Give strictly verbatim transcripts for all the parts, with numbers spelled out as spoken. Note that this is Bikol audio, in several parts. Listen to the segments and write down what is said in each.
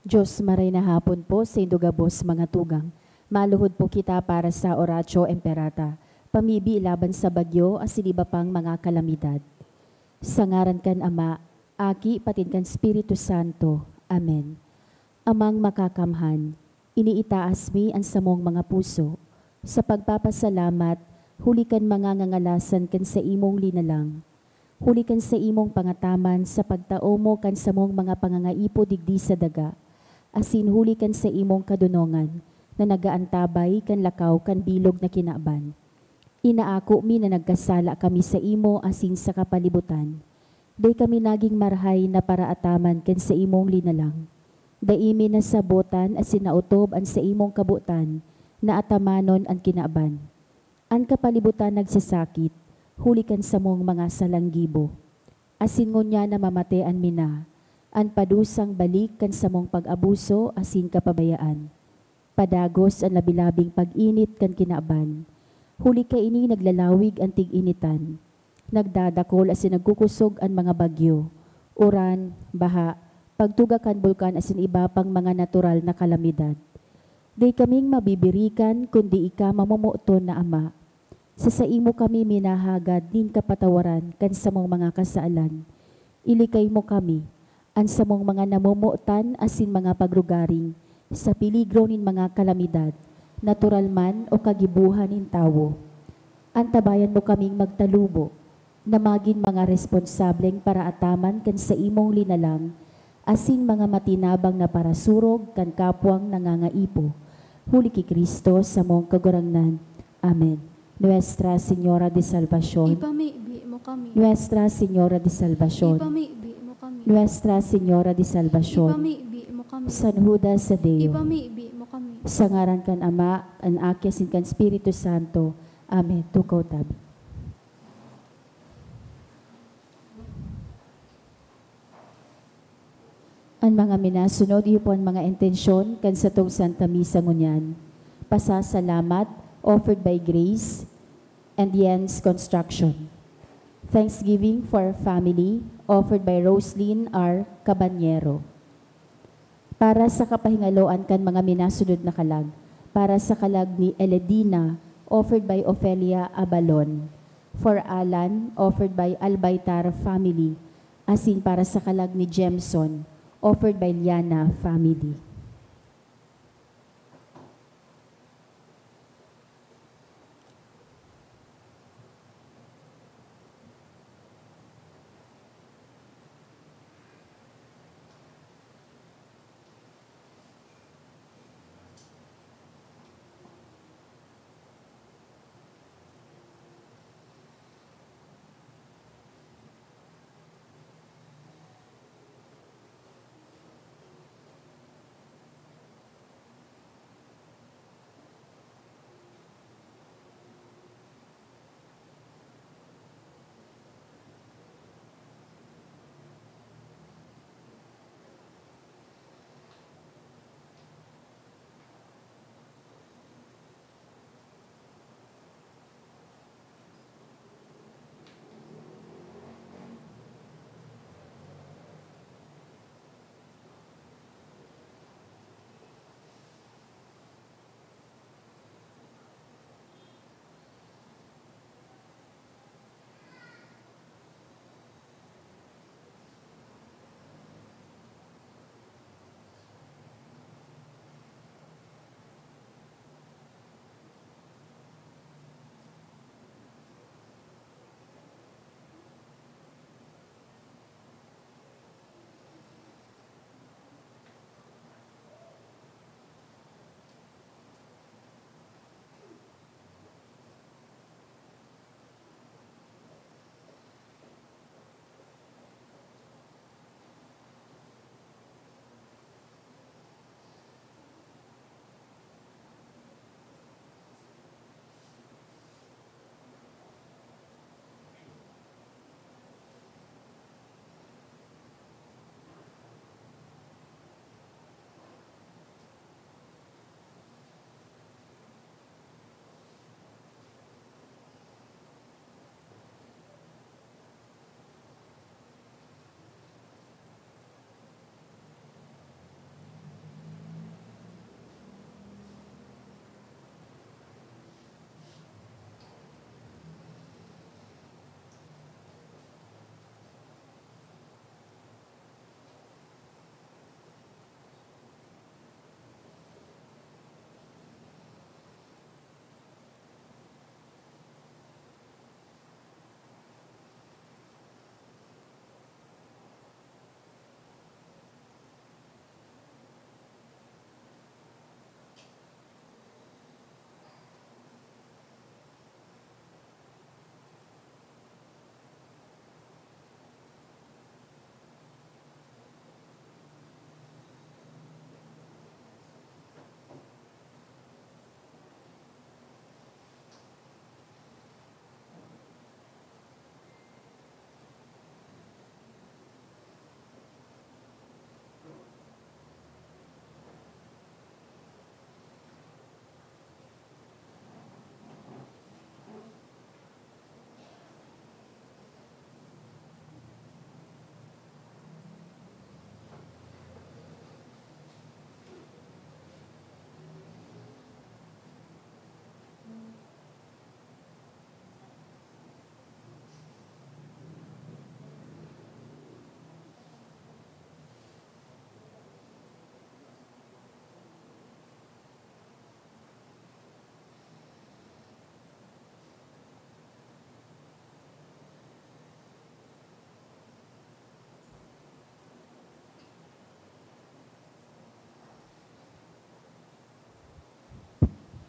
Diyos, maray na hapon po sa indo gabos mga tugang. Maluhod po kita para sa Oratio Imperata, pamibi laban sa bagyo asin iba pang mga kalamidad. Sa ngaran kan Ama, Aki, patin kan Espiritu Santo. Amen. Amang Makakamhan, iniitaas mi an samong mga puso sa pagpapasalamat huli kan mga ngangalasan kan saimong linalang. Huli kan saimong pangataman sa pagtao mo kan samong mga pangangaipo digdi sa daga, asin huli kan saimong kadonongan na nag-aantabay kan lakaw kan bilog na kinaban. Inaako mi na nagkasala kami saimo asin sa kapalibutan. Dai kami nagin marahay na paraataman kan saimong linalang. Dai mi nasabotan asin naotob an saimong kabotan na atamanon an kinaban. An kapalibutan nagsasakit huli kan samong mga salang gibo, asin ngunyan namamatean mi na an padusang balik kan samong pag-abuso asin kapabayaan. Padagos an labi-labing pag-init kan kinaban, huli kaini naglalawig an tig-initan. Nagdadakol asin nagkukosog an mga bagyo, uran, baha, pagtuga kan bulkan asin iba pang mga natural na kalamidad. Dai kaming mabibirikan kundi ika mamomoton na Ama. Sa saimo kami minahagad nin kapatawaran kan samong mga kasalan. Ilikay mo kami, an samong mga namomotan asin mga pagrugaring, sa peligro nin mga kalamidad, natural man o kagibohan nin tawo. Antabayan mo kaming magtalubo na magin mga responsableng paraataman kan saimong linalang asin mga matinabang na parasurog kan kapwang nangangaipo. Huli ki Cristo, samong Kagurangnan. Amen. Nuestra Señora de Salvacion. Ipamibi mo kami. Nuestra Señora de Salvacion. Ipamibi mo kami. Nuestra Señora de Salvacion. Ipamibi mo kami. San Judas Tadeo. Ipamibi mo kami. Sa ngaran kan Ama, kan Aki, asin kan Espiritu Santo. Amen. Tukaw tabi. An mga minasunod, iyo po an mga intensyon kan satong Santa Misa ngunyan. Pasasalamat, offered by Grace and Jens Construction. Thanksgiving for family, offered by Roslyn R. Cabanyero. Para sa kapahingaloan kan mga minasunod na kalag, para sa kalag ni Eledina, offered by Ofelia Abalon. For Alan, offered by Albaytar family. Asin para sa kalag ni Jemson, offered by Liana family.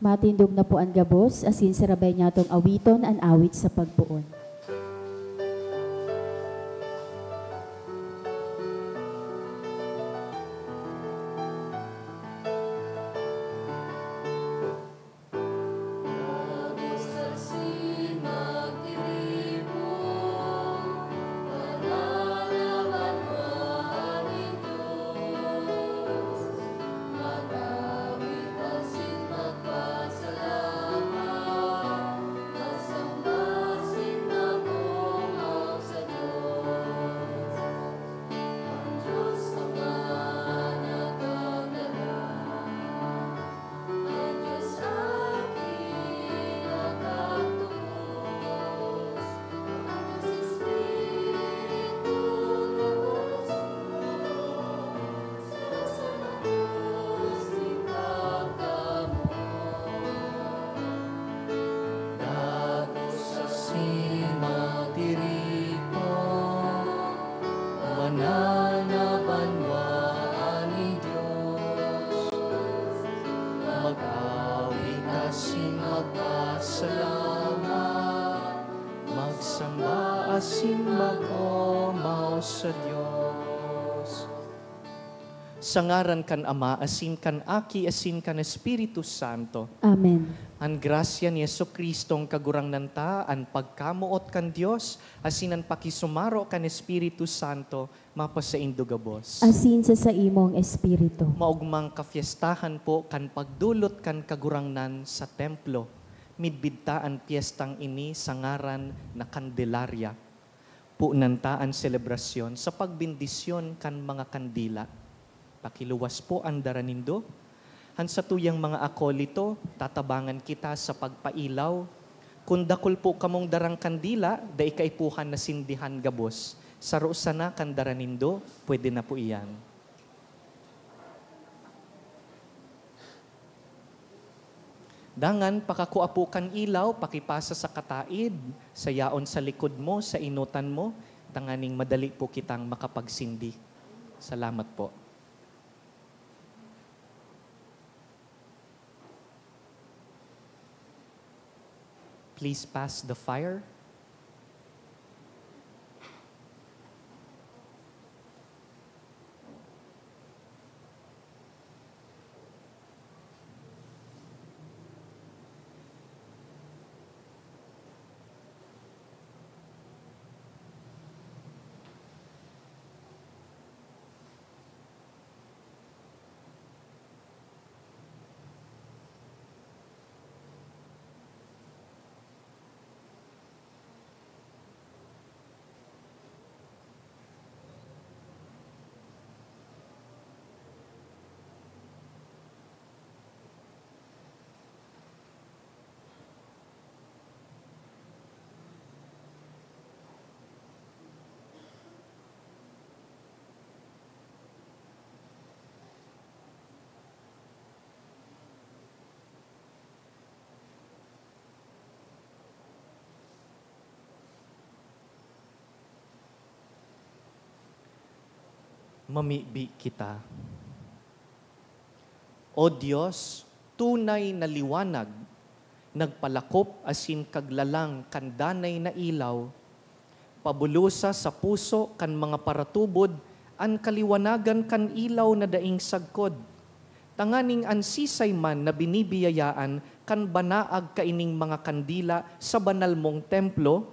Matindog na po an gabos, asin sarabay niyatong awiton an awit sa pagpoon. Dagos asin matiripon, banal na banwaan nin Dios. Mag-awit asin magpasalamat, magsamba asin mag-omaw sa Dios. Sa ngaran kan Ama, asin kan Aki, asin kan Espiritu Santo. Amen. An grasya ni Jesu-Cristong Kagurangnan ta, an pagkamoot kan Dios, asin an pakisumaro kan Espiritu Santo, mapasaindo gabos. Asin sa saimong espiritu. Maogmang kapyestahan po kan pagdolot kan Kagurangnan sa templo. Midbid ta an pyestang ini sa ngaran na Candelaria. Punan ta an selebrasyon sa pagbendisyon kan mga kandila. Pakiluwas po an dara nindo. An satuyang mga akolito, tatabangan kita sa pagpailaw. Kun dakul po kamong darang kandila, dai kaipuhan na sindihan gabos. Saro sana kan dara nindo, pwede na po iyan. Dangan, pakakua po kan ilaw, pakipasa sa kataid, sa yaon sa likod mo, sa enotan mo, tanganing madali po kitang makapagsindi. Salamat po. Please pass the fire. Mamibi kita. O Dios, tunay na liwanag, nagpalakop asin kaglalang kan danay na ilaw, pabulosa sa puso kan mga paratubod an kaliwanagan kan ilaw na daing sagkod, tanganing an sisay man na binibiyayaan kan banaag kaining mga kandila sa banal mong templo,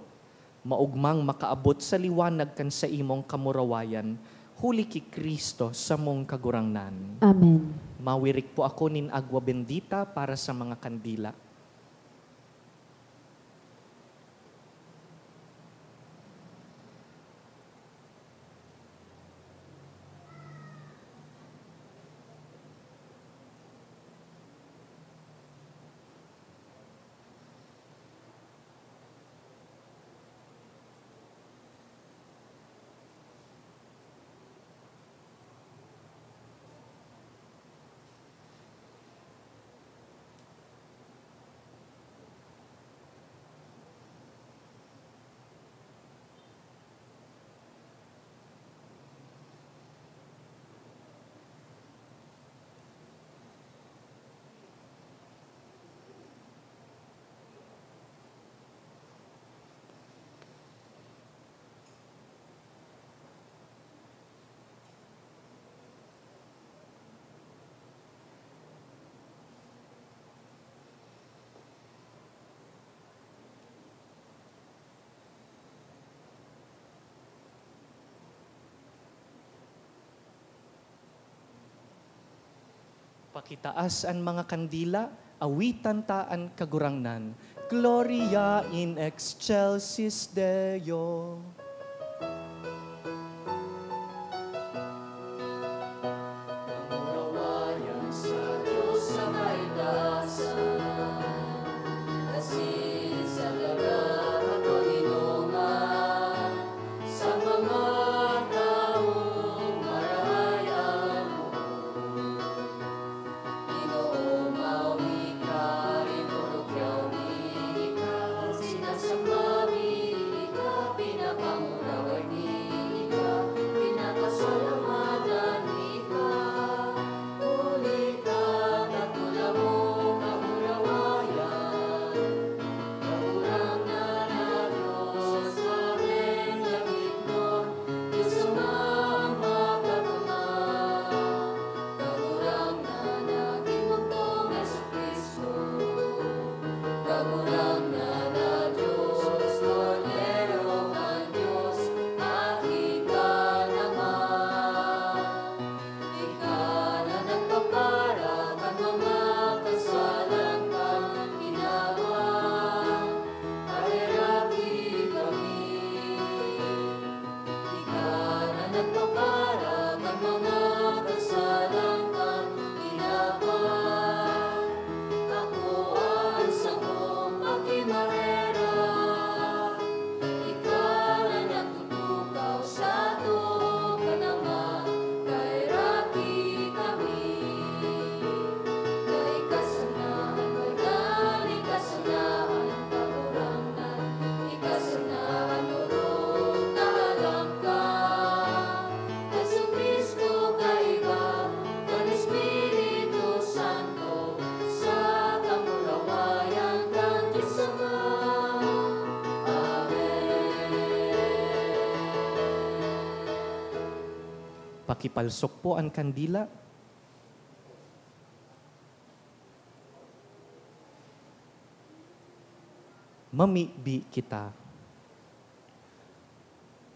maogmang makaabot sa liwanag kan saimong kamurawayan, huli ki Cristo samong Kagurangnan. Amen. Mawirik po ako nin agwa bendita para sa mga kandila. Pakitaas an mga kandila, awitan ta an Kagurangnan. Gloria in excelsis Deo. Kamurawayan sa Dios sa kaitaasan, asin sa daga kapanginoman sa mga tawong marahay an loob. Ginoo, maumi ka, rinorokyaw mi ika, sinasamba mi ika, pinapanguraway mi ika, pinapasalamatan mi ika. Huli ta, dakula mo kamurawayan, Kagurangnan na Dios, Amen, langit mo, Dios Ama, ang makakamay. Kagurangnan na ginugtong Jesu-Cristo, Kagurangnan na Dios, Kordero kan Dios, Aki kan Ama. Ika na nagpapara kan mga kasalan kan ginagawa, paheraki kami. Ika na nagpapara kan mga kasalan kan ginagawa, akoa an sakong pakimaherak. Ika na nagtutukaw sato kan Ama, paheraki kami. Dai ka sana an badan, ika sana an Kagurangnan, ika sana an orog na halangka. Jesu-Cristo, kaiba kan Espiritu Santo, sa kamurawayan kan Dios Ama. Amen. Pakipalsok po an kandila. Mamibi kita.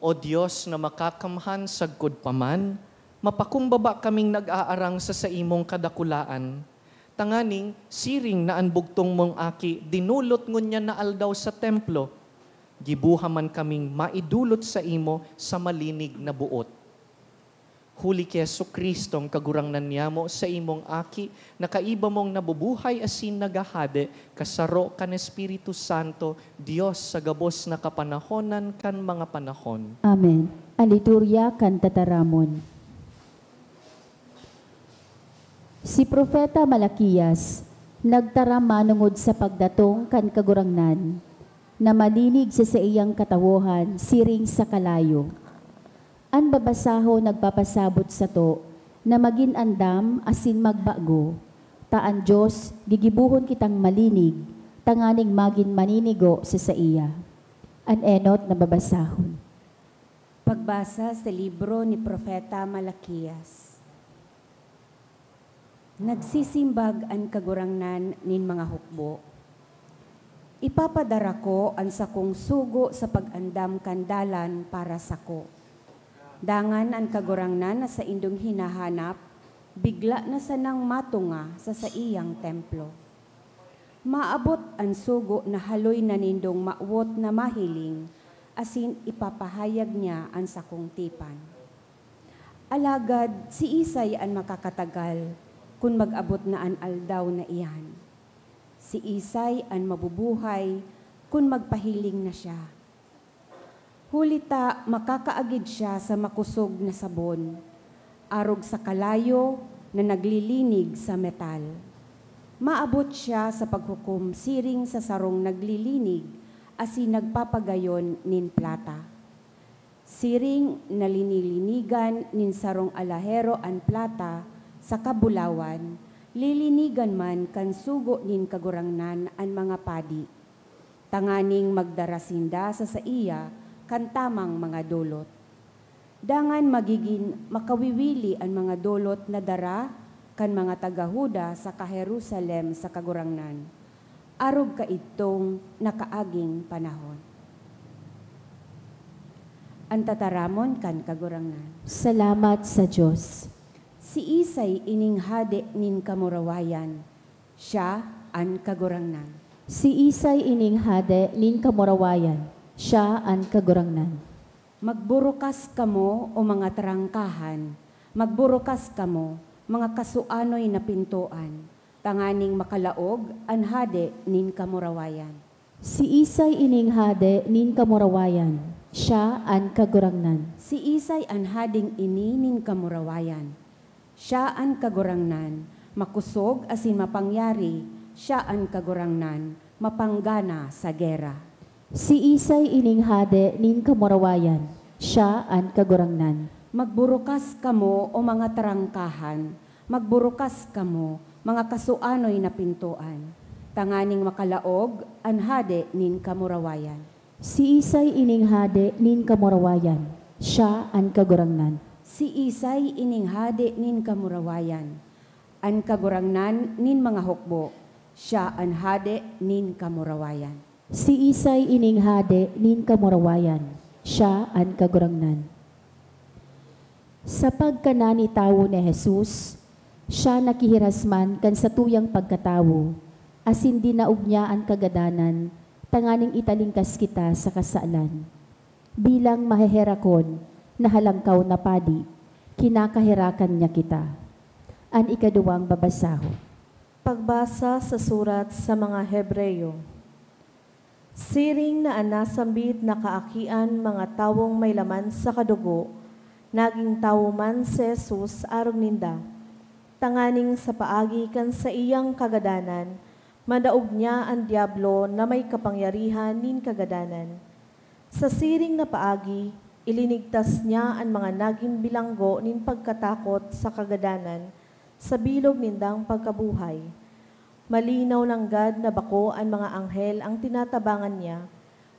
O Dios na makakamhan sagkod pa man, mapakumbaba kaming nag-aarang sa saimong kadakulaan, tanganing siring na an bugtong mong Aki dinolot ngunyan na aldaw sa templo, giboha man kaming maidolot saimo sa malinig na boot. Huli ki Jesu-Cristong Kagurangnan niyamo, saimong Aki, na kaiba mong nabubuhay asin naghahade, kasaro kan Espiritu Santo, Dios sa gabos na kapanahonan kan mga panahon. Amen. An Liturya kan Tataramon. Si Propeta Malaquias nagtaram manongod sa pagdatong kan Kagurangnan, na malinig sa saiyang katawohan siring sa kalayo. An babasahon nagpapasabot sato na magin andam asin magbago, ta an Dios gigibohon kitang malinig tanganing magin maninigo sa saiya. An enot na babasahon. Pagbasa sa libro ni Propeta Malaquias. Nagsisimbag an Kagurangnan nin mga hukbo, "Ipapadara ko an sakong sugo sa pag-andam kan dalan para sako." Dangan an Kagurangnan na saindong hinahanap, bigla na sanang matunga sa saiyang templo. Maabot an sugo na haloy na nindong mawot na mahiling, asin ipapahayag niya an sakong tipan. Alagad siisay an makakatagal kun mag-abot na an aldaw na iyan? Siisay an mabubuhay kun magpahiling na siya? Huli ta makakaagid siya sa makosog na sabon, arog sa kalayo na naglilinig sa metal. Maabot siya sa paghukom siring sa sarong naglilinig asin nagpapagayon nin plata. Siring na linilinigan nin sarong alahero an plata sa kabulawan, lilinigan man kan sugo nin Kagurangnan an mga padi, tanganing magdara sinda sa saiya kan tamang mga dolot. Dangan magigin makawiwili an mga dolot na dara kan mga taga Juda saka Jerusalem sa Kagurangnan, arog kaidtong nakaaging panahon. An tataramon kan Kagurangnan. Salamat sa Dios. Siisay ining hade nin kamurawayan? Siya an Kagurangnan. Siisay ining hade nin kamurawayan? Siya an Kagurangnan. Magburukas kamo, o mga trangkahan, magburukas kamo, mga kasuanoy na pintoan, tanganing makalaog an hade nin kamurawayan. Siisay ining hade nin kamurawayan? Siya an Kagurangnan. Siisay an hadeng ini nin kamurawayan? Siya an Kagurangnan, makosog asin mapangyari, siya an Kagurangnan, mapanggana sa gera. Siisay ining hade nin kamurawayan? Siya an Kagurangnan. Magburukas kamo, o mga trangkahan, magburukas kamo, mga kasuanoy na pintoan, tanganing makalaog an hade nin kamurawayan. Siisay ining hade nin kamurawayan? Siya an Kagurangnan. Siisay ining hade nin kamurawayan? An Kagurangnan nin mga hukbo, siya an hade nin kamurawayan. Siisay ining hade nin kamurawayan? Siya an Kagurangnan. Sa pagkanani tawo ni Jesus, siya nakihiras man kan satuyang pagkatawo, asin dinaog niya an kagadanan tanganing italingkas kita sa kasalan. Bilang maheherakon na halangkaw na padi, kinakaherakan niya kita. An ikaduwang babasahon. Pagbasa sa surat sa mga Hebreo. Siring na an nasambit na kaakian mga tawong may laman saka dugo, nagin tawo man si Jesus arog ninda, tanganing sa paagi kan saiyang kagadanan, madaog niya an Diablo na may kapangyarihan nin kagadanan. Sa siring na paagi, ilinigtas niya an mga nagin bilanggo nin pagkatakot sa kagadanan sa bilog nindang pagkabuhay. Malinaw nanggad na bako an mga anghel an tinatabangan niya,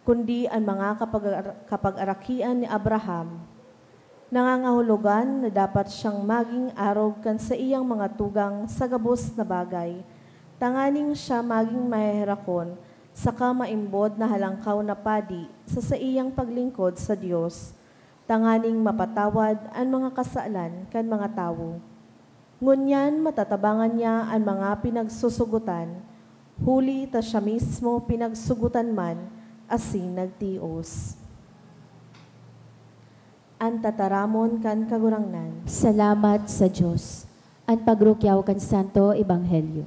kundi an mga kapag-, kapag-arakian ni Abraham. Nangangahulogan na dapat siyang magin arog kan saiyang mga tugang sa gabos na bagay, tanganing siya magin maheherakon saka maimbod na halangkaw na padi sa saiyang paglingkod sa Dios, tanganing mapatawad an mga kasalan kan mga tawo. Ngunyan matatabangan niya an mga pinagsusugotan, huli ta siya mismo pinagsugotan man asin nagtios. An tataramon kan Kagurangnan. Salamat sa Dios. An pagrukyaw kan Santo Ebanghelyo.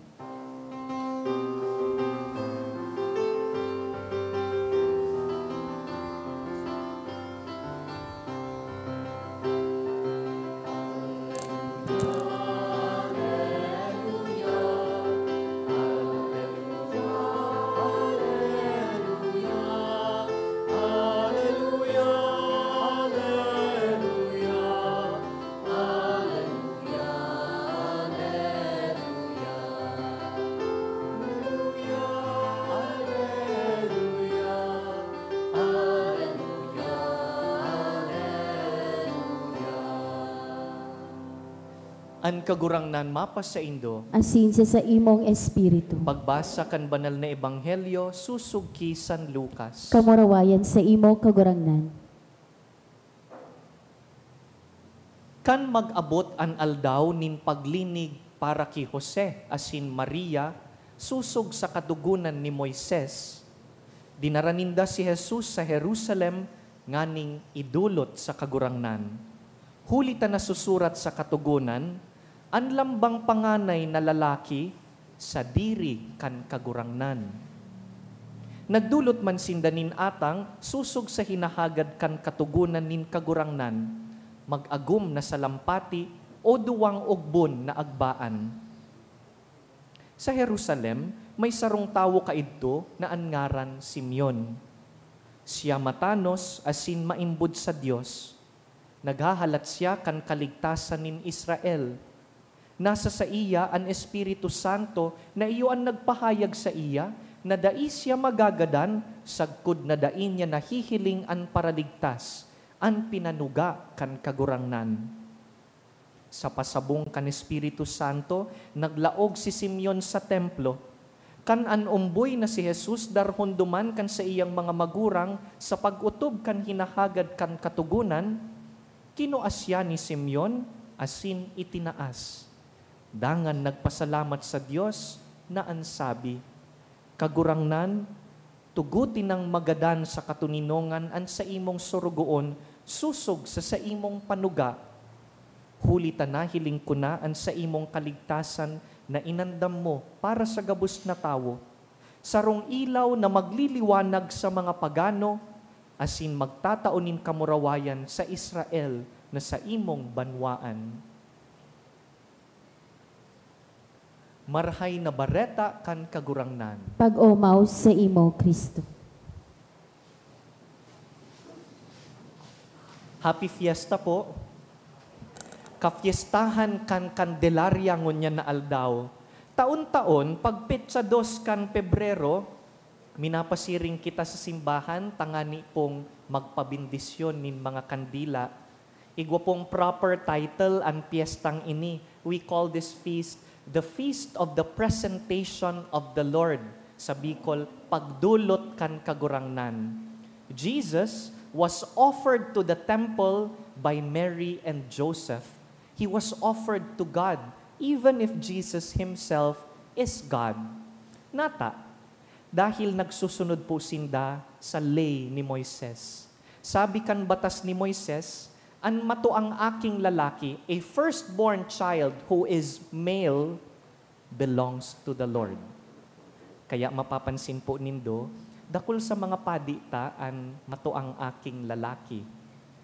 An Kagurangnan mapasaindo. Asin sa saimong espiritu. Pagbasa kan Banal na Ebanghelyo sosog ki San Lucas. Kamurawayan saimo, Kagurangnan. Kan mag-abot an aldaw nin paglinig para ki Jose asin Maria sosog sa Katogonan ni Moises, dinara ninda si Jesus sa Jerusalem nganing idolot sa Kagurangnan. Huli ta nasusurat sa Katogonan, "An lambang panganay na lalaki sadiri kan Kagurangnan." Nagdolot man sinda nin atang sosog sa hinahagad kan Katogonan nin Kagurangnan, mag-agom na salampati o duwang ogbon na agbaan. Sa Jerusalem, may sarong tawo kaidto na an ngaran Simeon. Siya matanos asin maimbod sa Dios. Naghahalat siya kan kaligtasan nin Israel. Nasa saiya an Espiritu Santo na iyo an nagpahayag saiya na dai siya magagadan sagkod na dai niya nahihiling an Paraligtas, an pinanuga kan Kagurangnan. Sa pasabong kan Espiritu Santo, naglaog si Simeon sa templo. Kan an omboy na si Jesus darhon duman kan saiyang mga magurang sa pag-otob kan hinahagad kan Katogonan, kinua siya ni Simeon asin itinaas. Dangan nagpasalamat sa Dios na an sabi, "Kagurangnan, tuguti nang magadan sa katoninongan an saimong sorogoon sosog sa saimong panuga, huli ta nahiling ko na an saimong kaligtasan na inandam mo para sa gabos na tawo, sarong ilaw na magliliwanag sa mga pagano, asin magtatao nin kamurawayan sa Israel na saimong banwaan." Marahay na Bareta kan Kagurangnan. Pag-omaw sa imo, Cristo. Happy Fiesta po. Kafiestahan kan Candelaria ngunyan na aldaw. Taon-taon, pag petsa dos kan Pebrero, minapasiring kita sa simbahan tangani pong magpabendisyon nin mga kandila. Igwa pong proper title an piyestang ini. We call this feast the Feast of the Presentation of the Lord. Sa Bicol, Pagdolot kan Kagurangnan. Jesus was offered to the temple by Mary and Joseph. He was offered to God, even if Jesus himself is God. Nata, dahil nagsusunod po sinda sa ley ni Moises. Sabi kan batas ni Moises, an matuang aking lalaki, a firstborn child who is male, belongs to the Lord. Kaya mapapansin po nindo, dakul sa mga padi ta an matuang aking lalaki.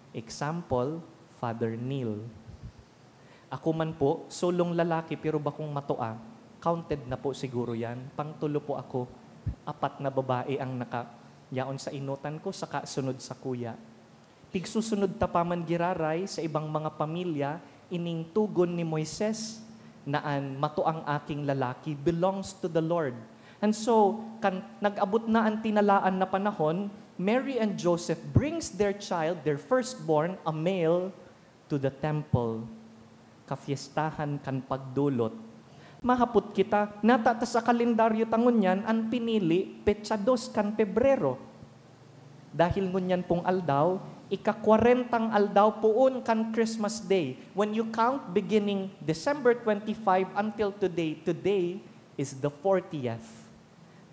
Example, Father Neil. Ako man po, solong lalaki pero bakong matua, counted na po siguro yan. Pangtulo po ako, apat na babae ang naka, yaon sa enotan ko, saka sunod sakuya. Tigsusunod ta pa man giraray sa ibang mga pamilya, ining togon ni Moises, na an matuang aking lalaki belongs to the Lord. And so, kan nag-abot na an tinalaan na panahon, Mary and Joseph brings their child, their firstborn, a male, to the temple, kafiestahan kan pagdolot. Mahapot kita, nata ta sa kalendaryo ta ngunyan an pinili, petsa dos kan Pebrero. Dahil ngunyan pong aldaw, ika-kwarentang aldaw poon kan Christmas Day. When you count beginning December twenty-five until today, today is the fortieth.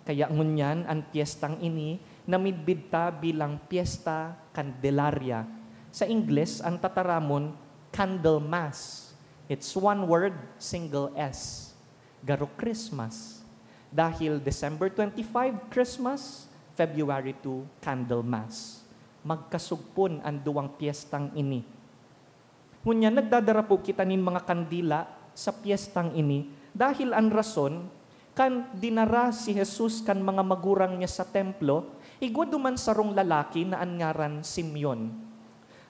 Kaya ngunyan an piyestang ini namidbid ta bilang Piyesta Candelaria. Sa Ingles, an tataramon, Candlemas. It's one word, single S. Garo Christmas. Dahil December twenty-five, Christmas, February two, Candlemas. Magkasugpon an duwang piyestang ini. Ngunyan, nagdadara po kita nin mga kandila sa piyestang ini, dahil an rason, kan dinara si Jesus kan mga magurang niya sa templo, igwa duman sarong lalaki na an ngaran Simeon.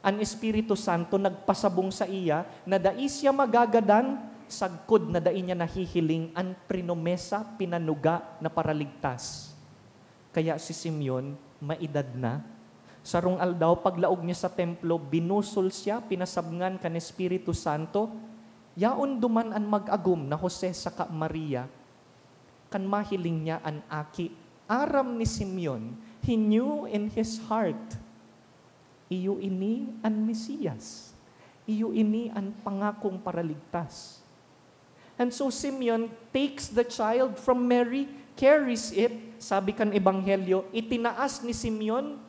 An Espiritu Santo nagpasabong saiya na dai siya magagadan sagkod na dai niya nahihiling an prinomesa, pinanuga na Paraligtas. Kaya si Simeon, maedad na. Sarong aldaw, paglaog niya sa templo, binusol siya, pinasabngan kan Espiritu Santo. Yaon duman an mag-agom na Jose saka Maria. Kan mahiling niya an aki, aram ni Simeon, he knew in his heart, "Iyo ini an Mesiyas. Iyo ini an pangakong Paraligtas." And so Simeon takes the child from Mary, carries it, sabi kan Ebanghelyo, itinaas ni Simeon.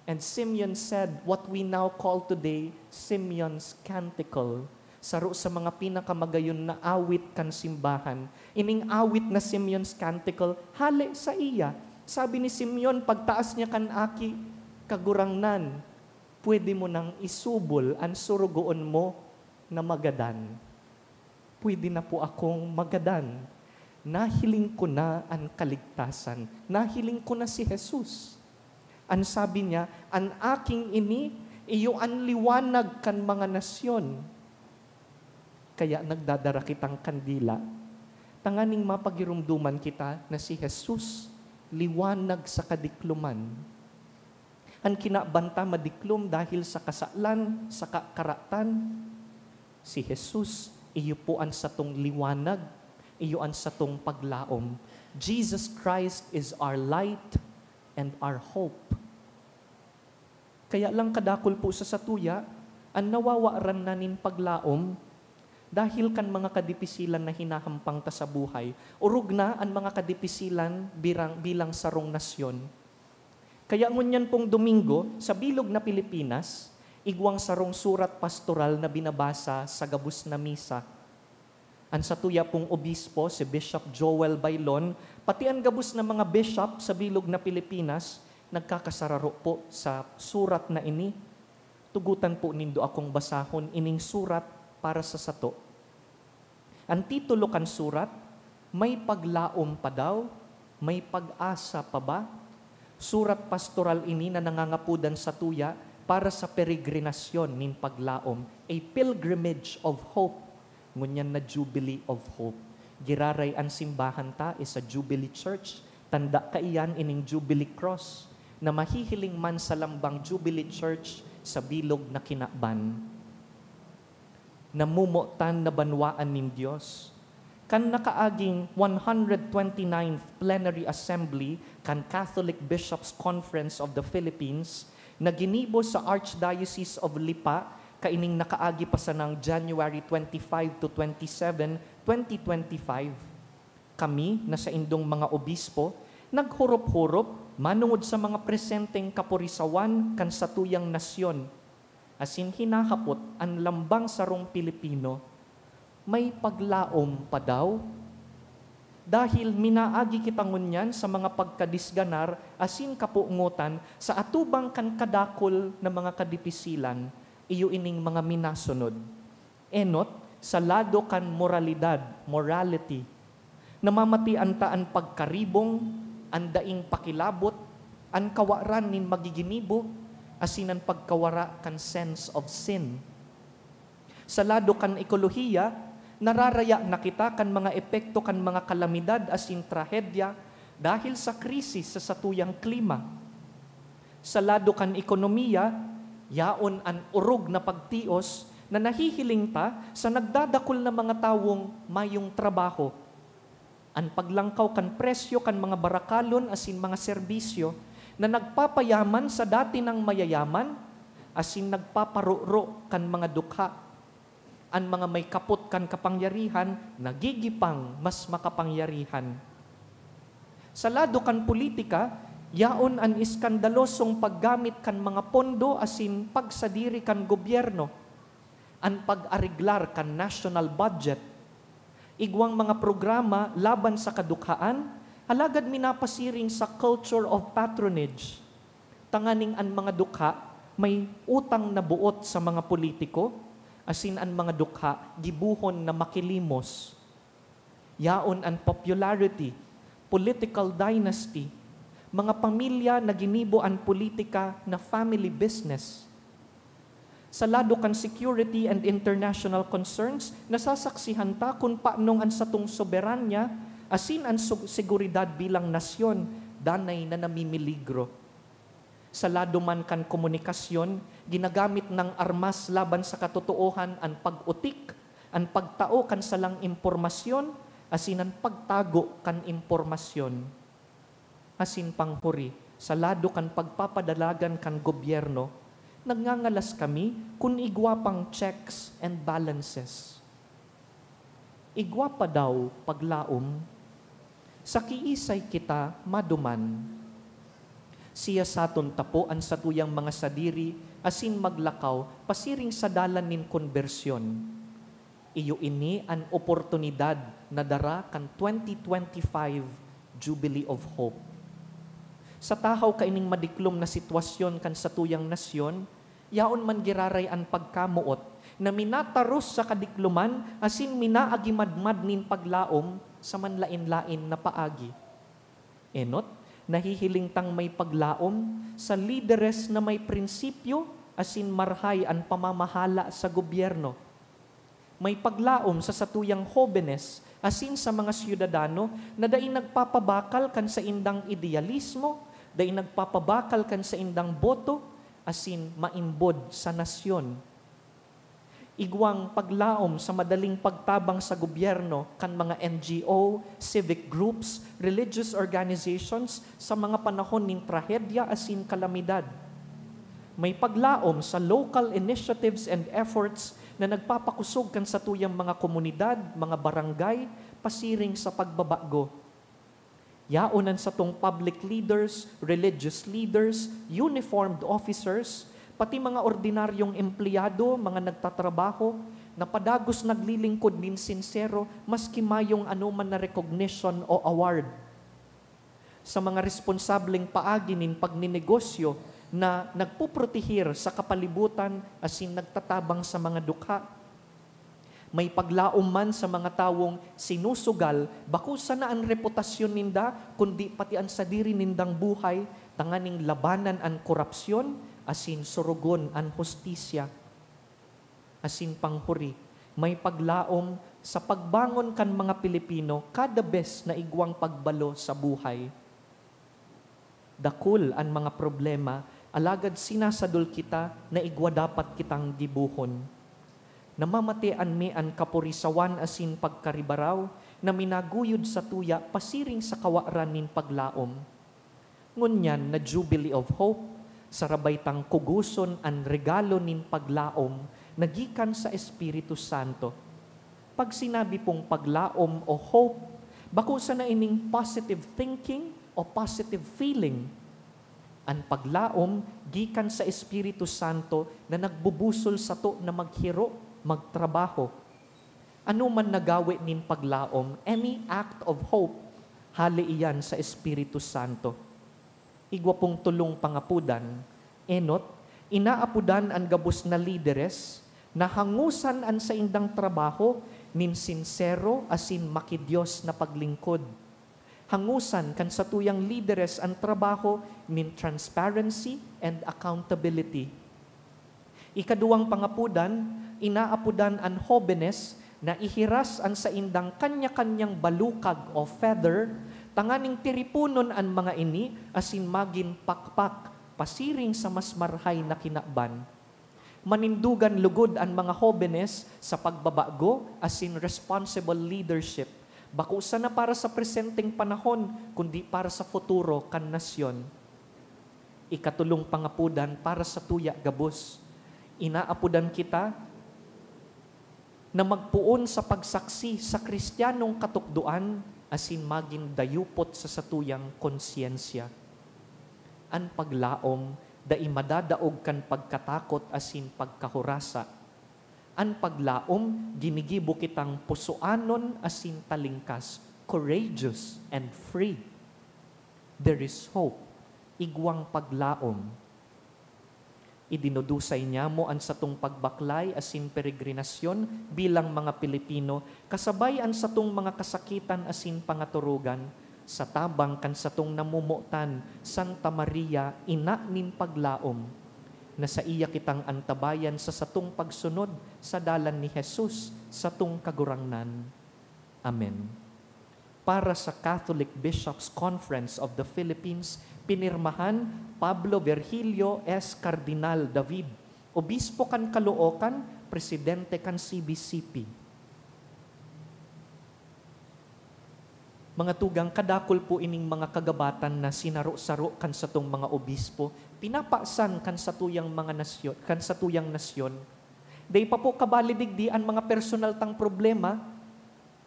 And Simeon said what we now call today Simeon's Canticle, saro sa mga pinakamagayon na awit kan simbahan. Ining awit na Simeon's Canticle, hale saiya. Sabi ni Simeon, pagtaas niya kan aki, "Kagurangnan, pwede mo nang isubol an sorogoon mo na magadan." Pwede na po akong magadan. Nahiling ko na an kaligtasan. Nahiling ko na si Jesus. An sabi niya, "An aking ini, iyo an liwanag kan mga nasyon." Kaya nagdadara kitang kandila, tanganing mapagiromdoman kita na si Jesus, liwanag sa kadikloman. An kinaban ta madiklom dahil sa kasalan, sa ka-, karatan. Si Jesus, iyo po an satong liwanag, iyo an satong paglaom. Jesus Christ is our light and our hope. Kaya lang kadakul po sa satuya, An nawawaran na nin paglaom dahil kan mga kadipisilan na hinahampang ta sa buhay, orog na an mga kadipisilan birang, bilang sarong nasyon. Kaya ngunyan pong Domingo, sa bilog na Pilipinas, igwang sarong surat pastoral na binabasa sa gabos na misa. An satuya pong obispo, si Bishop Joel Bailon, pati an gabos na mga bishop sa bilog na Pilipinas, nagkakasararo po sa surat na ini. Tugutan po nindo akong basahon ining surat para sa sato. An titulo kan surat, "May paglaom pa daw? May pag-asa pa ba?" Surat pastoral ini na nangangapodan satuya para sa peregrinasyon nin paglaom, a pilgrimage of hope. Ngunyan na Jubilee of Hope. Giraray an simbahan ta is a Jubilee Church. Tanda kaiyan ining Jubilee Cross na mahihiling man sa lambang Jubilee Church sa bilog na kinaban. Namomotan na banwaan nin Dios. Kan nakaaging one hundred twenty-ninth Plenary Assembly kan Catholic Bishops' Conference of the Philippines, na ginibo sa Archdiocese of Lipa kaining nakaagi pa sanang January twenty-five to twenty-seven, twenty twenty-five, kami na saindong mga obispo naghurop-hurop manongod sa mga presenteng kapurisawan kan satuyang nasyon, asin hinahapot an lambang sarong Pilipino, "May paglaom pa daw?" Dahil minaagi kita ngunyan sa mga pagkadisganar asin kapoongotan sa atubang kan kadakul na mga kadipisilan, iyo ining mga minasunod. Enot, sa lado kan moralidad, morality, namamatian ta an pagkaribong, an daing pakilabot, an kawaran nin magiginibo, asin an pagkawara kan sense of sin. Sa lado kan ekolohiya, nararaya na kita kan mga epekto kan mga kalamidad asin trahedya dahil sa krisis sa satuyang klima. Sa lado kan ekonomiya, yaon an orog na pagtios na nahihiling ta sa nagdadakul na mga tawong mayong trabaho. An paglangkaw kan presyo kan mga barakalon asin mga serbisyo na nagpapayaman sa dati nang mayayaman asin nagpaparoro kan mga dukha. An mga may kapot kan kapangyarihan nagigipang mas makapangyarihan. Sa lado kan politika, yaon an eskandalosong paggamit kan mga pondo asin pagsadiri kan gobyerno, an pag-areglar kan national budget, igwang mga programa laban sa kadukhaan, alagad minapasiring sa culture of patronage, tanganing an mga dukha may utang na boot sa mga politiko, asin an mga dukha gibohon na makilimos. Yaon an popularity, political dynasty, mga pamilya na ginibo an politika na family business. Sa lado kan security and international concerns, nasasaksihan ta kun paanong an satong soberanya asin an sug-, seguridad bilang nasyon danay na namimiligro. Sa lado man kan komunikasyon, ginagamit nang armas laban sa katotoohan an pag-utik, an pagtao kan salang impormasyon, asin an pagtago kan impormasyon. Asin panghuri, sa lado kan pagpapadalagan kan gobyerno, nagngangalas kami kun igwa pang checks and balances. Igwa pa daw paglaom? Sa kiisay kita maduman? Siyasaton ta po an satuyang mga sadiri asin maglakaw pasiring sa dalan nin konbersyon. Iyo ini an oportunidad na dara kan twenty twenty-five Jubilee of Hope. Sa tahaw kaining madiklom na sitwasyon kan satuyang nasyon, yaon man giraray an pagkamoot na minataros sa kadikloman asin minaagi madmad nin paglaom sa manlaen-laen na paagi. Enot, nahihiling tang may paglaom sa lideres na may prinsipyo asin marhay an pamamahala sa gobyerno. May paglaom sa satuyang hobenes asin sa mga syudadano na dai nagpapabakal kan saindang idealismo, dai nagpapabakal kan saindang boto, asin maimbod sa nasyon. Igwang paglaom sa madaling pagtabang sa gobyerno kan mga N G O, civic groups, religious organizations sa mga panahon nin trahedya asin kalamidad. May paglaom sa local initiatives and efforts na nagpapakosog kan satuyang mga komunidad, mga barangay, pasiring sa pagbabago. Yaon an satong public leaders, religious leaders, uniformed officers, pati mga ordinaryong empleyado, mga nagtatrabaho, na padagos naglilingkod nin sinsero maski mayong anoman na recognition o award. Sa mga responsableng paagi nin pagninegosyo na nagpuprotehir sa kapalibutan asin nagtatabang sa mga dukha. May paglaom man sa mga tawong sinusugal bako sana an reputasyon ninda, kundi pati an sadiri nindang buhay, tanganing labanan an korapsyon asin sorogon an hustisya. Asin panghuri, may paglaom sa pagbangon kan mga Pilipino kada bes na igwang pagbalo sa buhay. Dakul an mga problema, alagad sinasadol kita na igwa dapat kitang gibohon. Namamatean mi an kaporisawan asin pagkaribaraw na minaguyod satuya pasiring sa kawaran nin paglaom. Ngunyan na Jubilee of Hope, sarabay tang kugoson an regalo nin paglaom na gikan sa Espiritu Santo. Pag sinabi pong paglaom o hope, bako sana ining positive thinking o positive feeling. An paglaom gikan sa Espiritu Santo na nagbubusol sato na maghiro, magtrabaho. Ano man na gawe nin paglaom, any act of hope, hale iyan sa Espiritu Santo. Igwa pong tolong pangapodan, enot, inaapodan an gabos na lideres na hangosan an saindang trabaho nin sinsero asin makidios na paglingkod. Hangosan kan satuyang lideres an trabaho nin transparency and accountability. Ikaduwang pangapodan, inaapodan an hobenes na ihiras an saindang kanya-kanyang balukag o feather, tanganing tiriponon an mga ini asin magin pakpak pasiring sa mas marhay na kinaban. Manindogan lugod an mga hobenes sa pagbabago asin responsible leadership, bako sana para sa presenteng panahon, kundi para sa futuro kan nasyon. Ikatolong pangapodan para sa tuya gabos. Inaapodan kita na magpoon sa pagsaksi sa Kristiyanong katukdoan asin magin dayupot sa satuyang konsyensya. An paglaom dai madadaog kan pagkatakot asin pagkahurasa. An paglaom ginigibo kitang pusoanon asin talingkas, courageous and free. There is hope. Igwang paglaom. Idinudusay niamo an satong pagbaklay asin peregrinasyon bilang mga Pilipino, kasabay an satong mga kasakitan asin pangaturugan, sa tabang kan satong namomotan, Santa Maria, Ina nin Paglaom, na saiya kitang antabayan sa satong pagsunod sa dalan ni Jesus, satong Kagurangnan. Amen. Para sa Catholic Bishops' Conference of the Philippines, pinirmahan Pablo Virgilio S. Cardinal David, Obispo kan Caloocan, Presidente kan C B C P. Mga tugang, kadakul po ining mga kagabatan na sinaro-saro kan satong mga obispo, pinapasan kan satuyang mga nasyon, kan satuyang nasyon. Dai pa po kabali digdi an mga personal tang problema.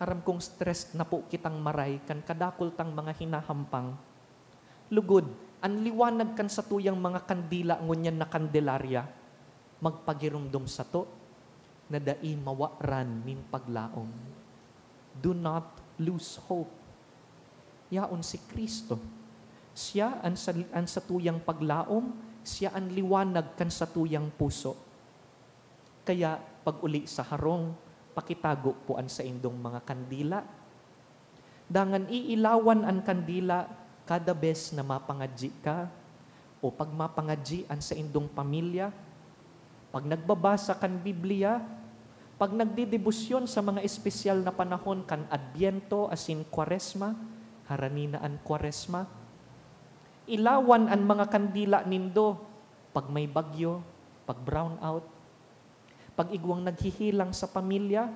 Aram kong stressed na po kitang maray kan kadakul tang mga hinahampang. Lugod, an liwanag kan satuyang mga kandila ngunyan na kandelarya magpagiromdom sato na dai mawaran nin paglaom. Do not lose hope. Yaon si Cristo. Siya an sa-, an satuyang paglaom, siya an liwanag kan satuyang puso. Kaya, pag-uli sa harong, pakitago po an saindong mga kandila. Dangan iilawan an kandila kada bes na mapangadyi ka o pag mapangadyi an saindong pamilya, pag nagbabasa kan Biblia, pag nagdedebosyon sa mga espesyal na panahon kan Adbyento asin Kwaresma, harani na an Kwaresma. Ilawan an mga kandila nindo pag may bagyo, pag brownout, pag igwang naghihilang sa pamilya,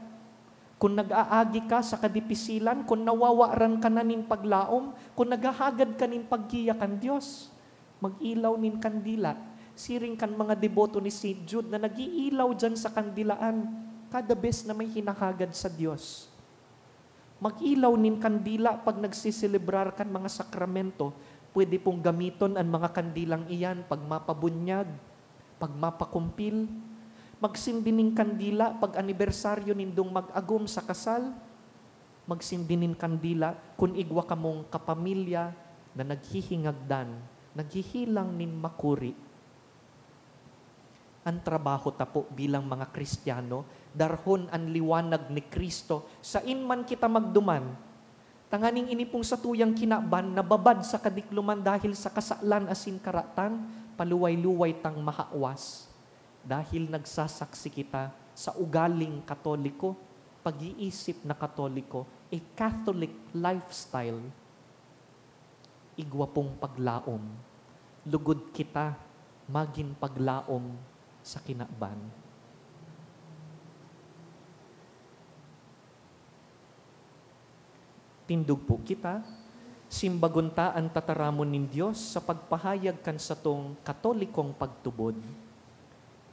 kun nag-aagi ka sa kadipisilan, kun nawawaran ka na nin paglaom, kun naghahagad ka nin paggiya kan Dios, mag-ilaw nin kandila. Siring kan mga deboto ni Saint Jude na nag-iilaw diyan sa kandilaan kada bes na may hinahagad sa Dios. Mag-ilaw nin kandila pag nagseselebrar kan mga sakramento. Pwede pong gamiton an mga kandilang iyan pag mapabunyag, pag mapakumpil. Magsindi nin kandila pag anibersaryo nindong mag-agom sa kasal. Magsindi nin kandila kun igwa kamong kapamilya na naghihingagdan, naghihilang nin makuri. An trabaho ta po bilang mga Kristiyano, darhon an liwanag ni Cristo sain man kita magduman. Tanganing ini pong satuyang kinaban nababad sa kadikloman dahil sa kasalan asin karatan, paluway-luway tang mahawas. Dahil nagsasaksi kita sa ugaling Katoliko, pag-iisip na Katoliko, a Catholic lifestyle, igwa pong paglaom. Lugod kita magin paglaom sa kinaban. Tindog po kita. Simbagon ta an tataramon nin Dios sa pagpahayag kan satong Katolikong pagtubod.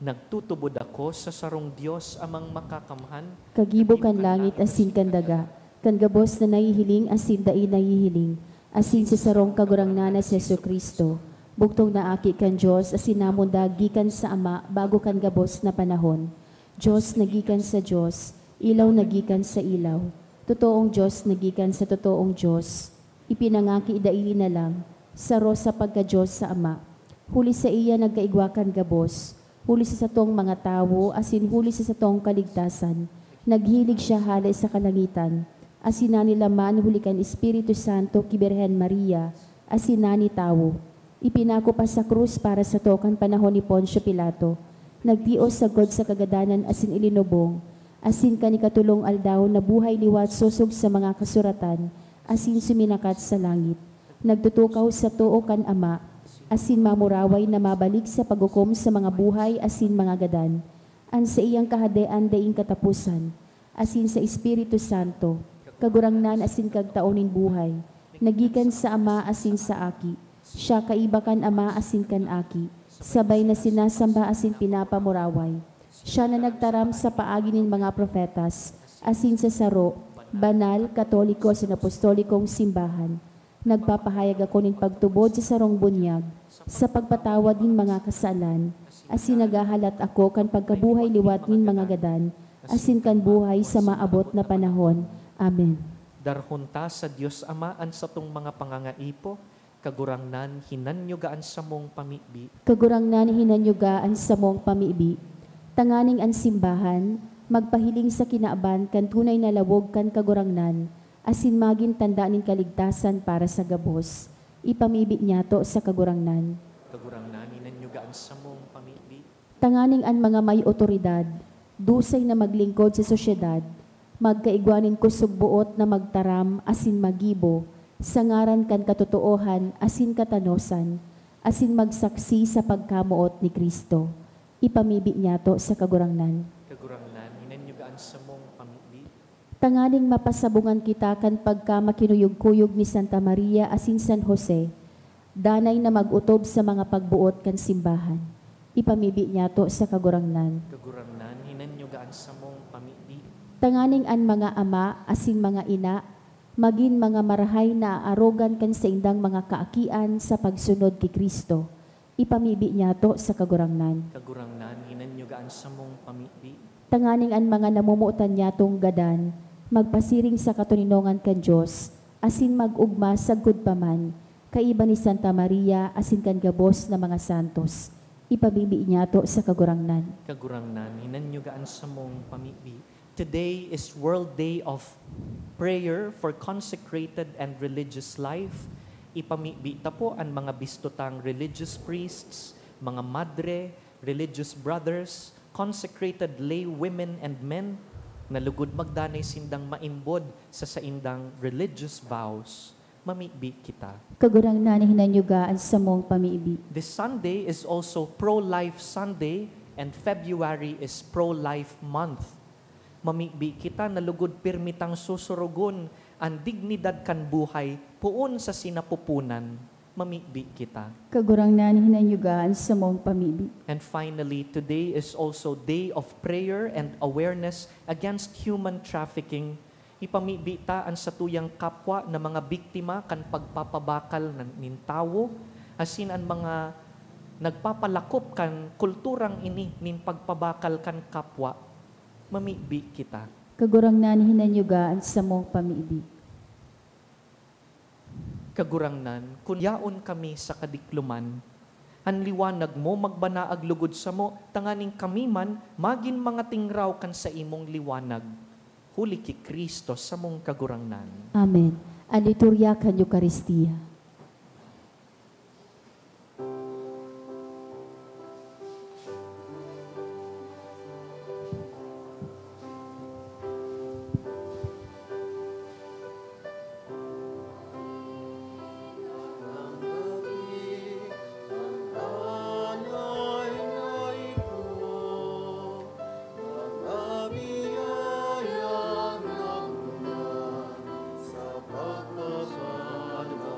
Nagtutubod ako sa sarong Dios, Amang Makakamhan, Kagibo kan langit asin kan daga, kan gabos na nahihiling asin dai nahihiling, asin sa sarong Kagurangnan na si Jesu-Cristo, bugtong na Aki kan Dios asin namundag gikan sa Ama bago kan gabos na panahon. Dios na gikan sa Dios, ilaw na gikan sa ilaw, totoong Dios na gikan sa totoong Dios. Ipinangaki daini na lang, saro sa pagka-Dios sa Ama. Huli saiya nagkaigwa kan gabos, huli sa satong mga tawo asin huli sa satong kaligtasan, naghilig siya hale sa kalangitan, asin nanilaman huli kan Espiritu Santo ki Birhen Maria, asin nani tawo. Ipinako pa sa krus para sato kan panahon ni Poncio Pilato. Nagtios sagkod sa kagadanan asin ilinubong, asin kan ikatolong aldaw nabuhay liwat sosog sa mga kasuratan, asin suminakat sa langit. Nagtutukaw sa too kan Ama, asin mamuraway na mabalik sa paghukom sa mga buhay asin mga gadan. An saiyang kahadean daing kataposan, asin sa Espiritu Santo, Kagurangnan asin Kagtao nin buhay, na gikan sa Ama asin sa Aki. Siya kaiba kan Ama asin kan Aki, sabay na sinasamba asin pinapamuraway. Siya na nagtaram sa paagi nin mga propetas, asin sa saro, banal, katoliko asin apostolikong simbahan. Nagpapahayag ako nin pagtubod sa sarong bunyag, sa pagpatawad nin mga kasalan, asin naghahalat ako kan pagkabuhay liwat nin mga gadan, asin kan buhay sa maabot na panahon. Amen. Darhon ta sa Dios Ama an satong mga pangangaipo. Kagurangnan, hinanyuga an samong pamibi. Kagurangnan, hinanyuga an samong pamibi. Tanganing an simbahan magpahiling sa kinaban kan tunay na lawog kan Kagurangnan, asin magin tanda nin kaligtasan para sa gabos. Ipamibi niyato sa Kagurangnan. Kagurangnan, hinanyuga an samong pamibi. Tanganing an mga may otoridad, dusay na maglingkod sa sosyedad, magkaigwa nin kusog-boot na magtaram asin magibo sa ngaran kan katotoohan asin katanosan, asin magsaksi sa pagkamoot ni Cristo. Ipamibi niyato sa Kagurangnan. Kagurangnan, hinanyuga an samong pamibi. Tanganing mapasabungan kita kan pagkamakinuyog-kuyog ni Santa Maria asin San Jose, danay na mag-otob sa mga pagboot kan simbahan. Ipamibi niyato sa Kagurangnan. Kagurangnan, hinanyuga an samong pamibi. Tanganing an mga ama asin mga ina magin mga marahay na aarogan kan saindang mga kaakian sa pagsunod ki Cristo. Ipamibi niyato sa Kagurangnan. Kagurangnan, hinanyuga an samong pamibi. Tanganing an mga namomotan niyatong gadan magpasiring sa katoninongan kan Dios, asin mag-ogma sagkod pa man, kaiba ni Santa Maria asin kan gabos na mga santos. Ipamibi niyato sa Kagurangnan. Kagurangnan, hinanyuga an samong pamibi. Today is World Day of Prayer for Consecrated and Religious Life. Ipamibi ta po an mga bisto tang religious priests, mga madre, religious brothers, consecrated lay women and men, na lugod magdanay sindang maimbod sa saindang religious vows. Mamibi kita. Kagurangnan, hinanyuga an samong pamibi. This Sunday is also Pro-Life Sunday and February is Pro-Life Month. Mamibi kita na lugod pirmi tang susurugon an dignidad kan buhay poon sa sinapupunan. Mamibi kita. Kagurangnan, hinanyuga an samong pamibi. And finally, today is also day of prayer and awareness against human trafficking. Ipamibi ta an satuyang kapwa na mga biktima kan pagpapabakal nan, nin tawo, asin an mga nagpapalakop kan kulturang ini nin pagpabakal kan kapwa. Mamibi kita. Kagurangnan, hinanyuga an samong pamibi. Kagurangnan, kun yaon kami sa kadikloman, an liwanag mo magbanaag lugod samo, tanganing kami man magin mga tingraw kan saimong liwanag. Huli ki Cristo, samong Kagurangnan. Amen. An liturya kan Eukaristia.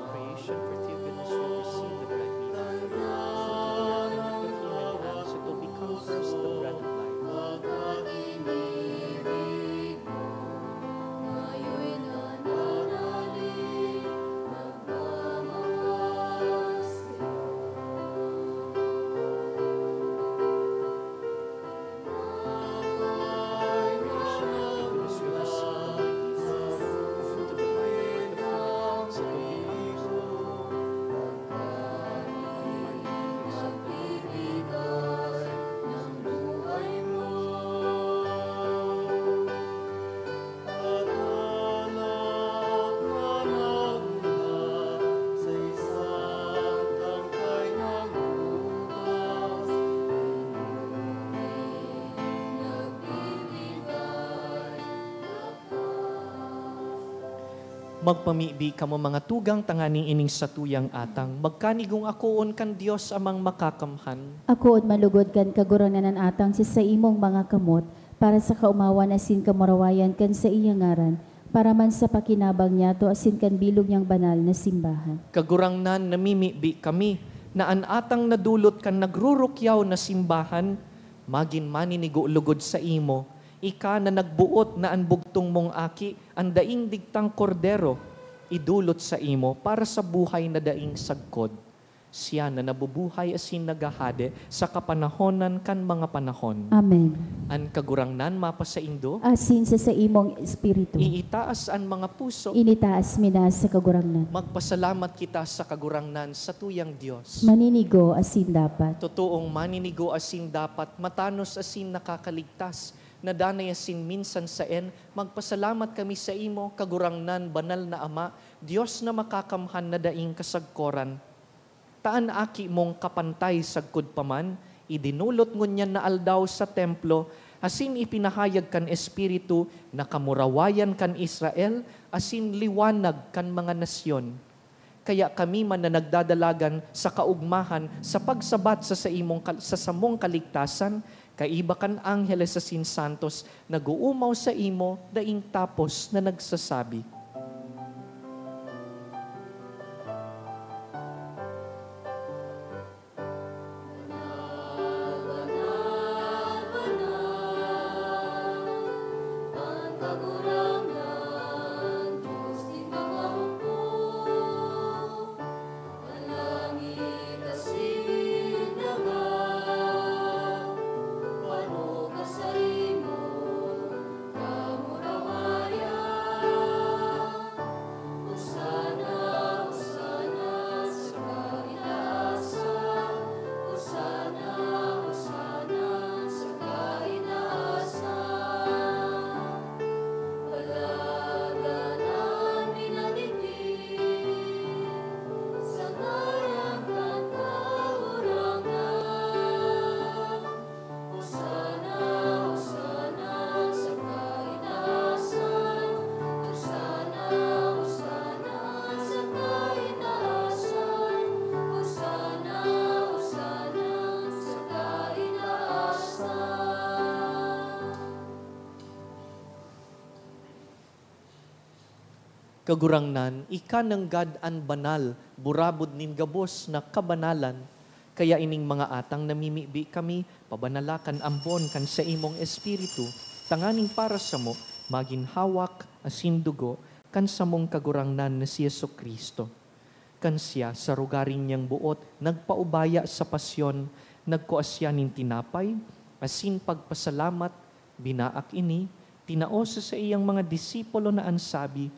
Creation for thee, goodness, we receive the bread we offer. Fruit of the Lord, and of the human hands, it will become for us the bread of life. Magpamibi kamo, mga tugang, tanganing ining satuyang atang magkanigong akoon kan Dios Amang Makakamhan. Akoon man lugod kan Kagurangnan an atang sa saimong mga kamot, para sa kaomawan asin kamurawayan kan saiyang ngaran, para man sa pakinabang niyato asin kan bilog niyang banal na simbahan. Kagurangnan, namimibi kami na an atang na dulot kan nagrurukyaw na simbahan magin maninigo lugod saimo, ika na nagboot na an bugtong mong Aki, an daing digtang Kordero, idulot saimo para sa buhay na daing sagkod. Siya na nabubuhay asin naghahade sa kapanahonan kan mga panahon. Amen. An Kagurangnan mapasaindo. Asin sa saimong espiritu. Iitaas an mga puso. Initaas mi na sa Kagurangnan. Magpasalamat kita sa Kagurangnan, satuyang Dios. Maninigo asin dapat. Totoong maninigo asin dapat, matanos asin nakakaligtas, na danay asin minsan saen, magpasalamat kami saimo, Kagurangnan, Banal na Ama, Dios na Makakamhan na daing kasagkoran. Ta an Aki mong kapantay sagkod pa man, idinolot ngunyan na aldaw sa templo, asin ipinahayag kan Espiritu na kamurawayan kan Israel asin liwanag kan mga nasyon. Kaya kami man na nagdadalagan sa kaogmahan sa pagsabat sa saimong kal-, sa samong kaligtasan, kaiba kan angheles asin santos, nag-oomaw saimo daing tapos na nagsasabi. Kagurangnan, ika nanggad an banal, burabod nin gabos na kabanalan. Kaya ining mga atang namimibi kami, pabanala kan ambon kan saimong Espiritu, tanganing para samo magin hawak asin dugo kan samong Kagurangnan na si Jesu-Cristo. Kan siya, sa rogaring niyang boot, nagpaubaya sa pasyon, nagkua siya nin tinapay, asin pagpasalamat, binaak ini, tinao sa saiyang mga disipulo na an sabi,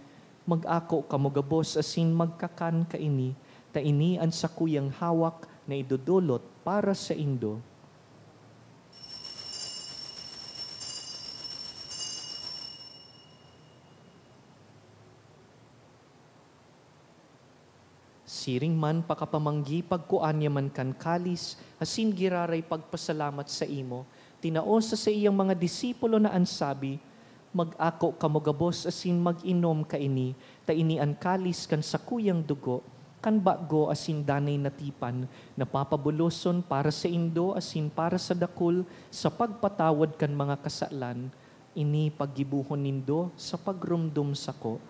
"Mag-ako kamo gabos asin magkakan kaini, ta ini an sakuyang hawak na idodolot para saindo." Siring man pakapamanggi, pagkua niya man kan kalis, asin giraray pagpasalamat saimo, tinao sa saiyang mga disipulo na an sabi, "Mag-ako kamo gabos asin mag-inom kaini, ta ini an kalis kan sakuyang dugo, kan bago asin danay na tipan, na papabuloson para saindo asin para sa dakul sa pagpatawad kan mga kasalan. Ini paggibohon nindo sa pagromdom sako."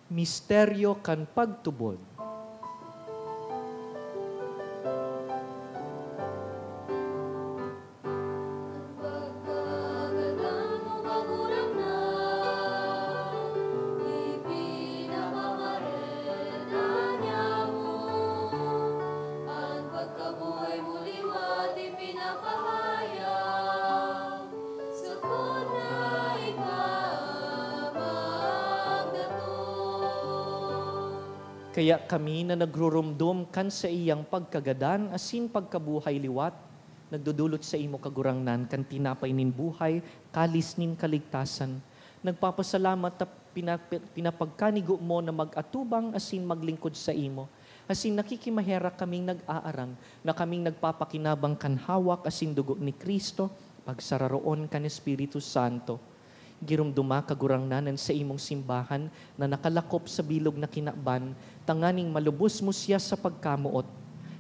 Misteryo kan pagtubod. An pagkagadan mo, Kagurangnan, ipinapamareta niamo. An pagkabuhay mo liwat ipinapahayag, sagkod na ika magdatong. Kaya kami na nagruromdom kan saiyang pagkagadan asin pagkabuhay liwat, nagdodolot saimo, Kagurangnan, kan tinapay nin buhay, kalis nin kaligtasan. Nagpapasalamat ta pina-, pinapagkanigo mo na mag-atubang asin maglingkod saimo. Asin nakikimaherak kaming nag-aaram na kaming nagpapakinabang kan hawak asin dugo ni Cristo, pagsararoon kan Espiritu Santo. Giromdoma, Kagurangnan, an saimong simbahan na nakalakop sa bilog na kinaban, tanganing malubos mo siya sa pagkamoot.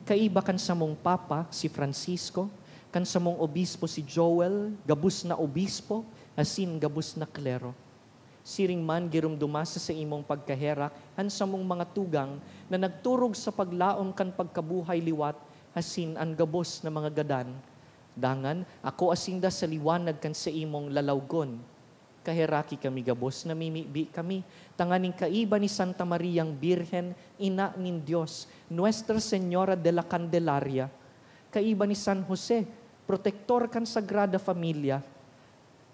Kaiba kan samong Papa, si Francisco, kan samong Obispo, si Joel, gabos na obispo, asin gabos na klero. Siring man, giromdoma sa saimong pagkaherak an samong mga tugang na nagturog sa paglaom kan pagkabuhay liwat asin an gabos na mga gadan. Dangan, akoa sinda sa liwanag kan saimong lalawgon. Kaheraki kami gabos, namimibi kami, tanganing kaiba ni Santa Mariang Birhen, Ina nin Dios, Nuestra Señora de la Candelaria, kaiba ni San Jose, protektor kan Sagrada Familia,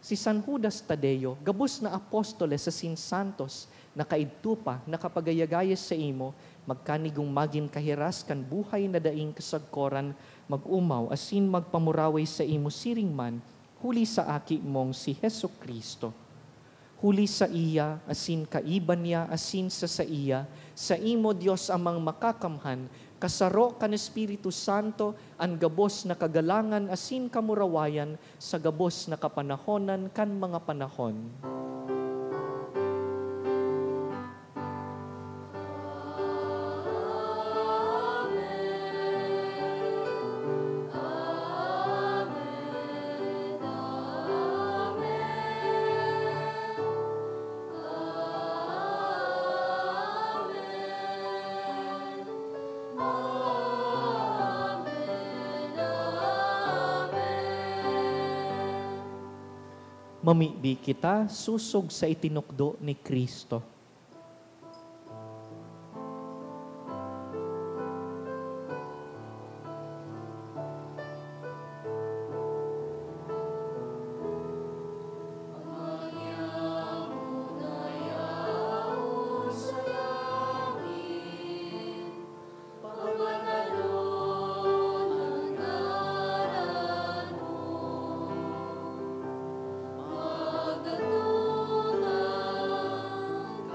si San Judas Tadeo, gabos na apostoles asin santos na kaidto pa nakapagayagaya saimo, magkanigong magin kahiras kan buhay na daing kasagkoran, mag-omaw asin magpamuraway saimo siring man, huli sa Aki mong si Jesu-Cristo. Huli saiya, asin kaiba niya, asin sa saiya, saimo, Dios Amang Makakamhan, kasaro kan Espiritu Santo, an gabos na kagalangan asin kamurawayan sa gabos na kapanahonan kan mga panahon. Mamibi kita sosog sa itinukdo ni Cristo. Pabanalon an ngaran mo. Magdatong an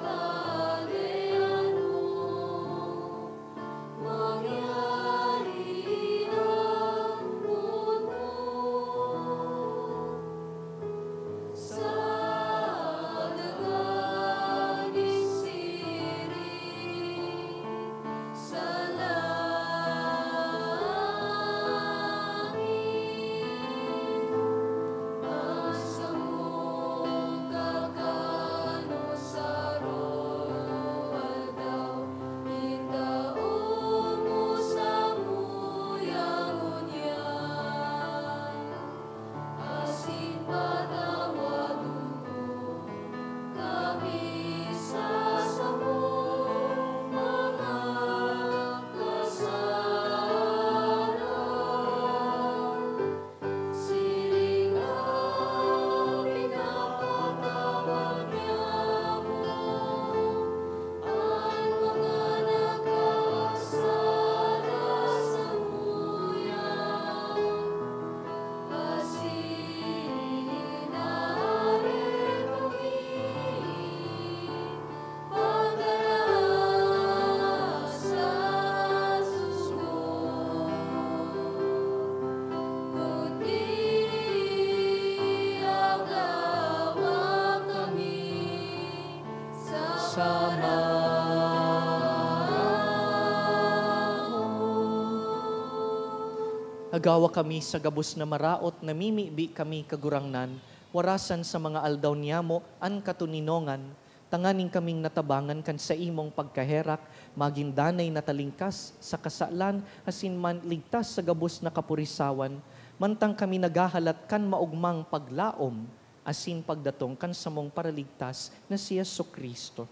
Hagawa kami sa gabos na maraot, namimibi kami, Kagurangnan, warasan sa mga aldaw niyamo an katoninongan, tanganing kaming natabangan kan saimong pagkaherak, magin danay na talingkas sa kasalan asin man ligtas sa gabos na kapurisawan, mantang kami naghahalat kan maogmang paglaom asin pagdatong kan samong Paraligtas na si Jesu-Cristo.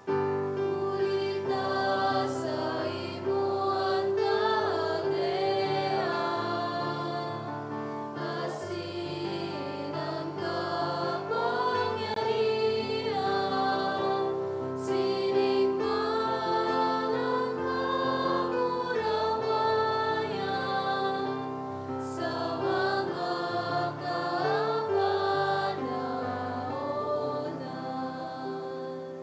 Huli ta saimo an kahadean, asin an kapangyarihan, sining man an kamurawayan, sa mga kapanahonan.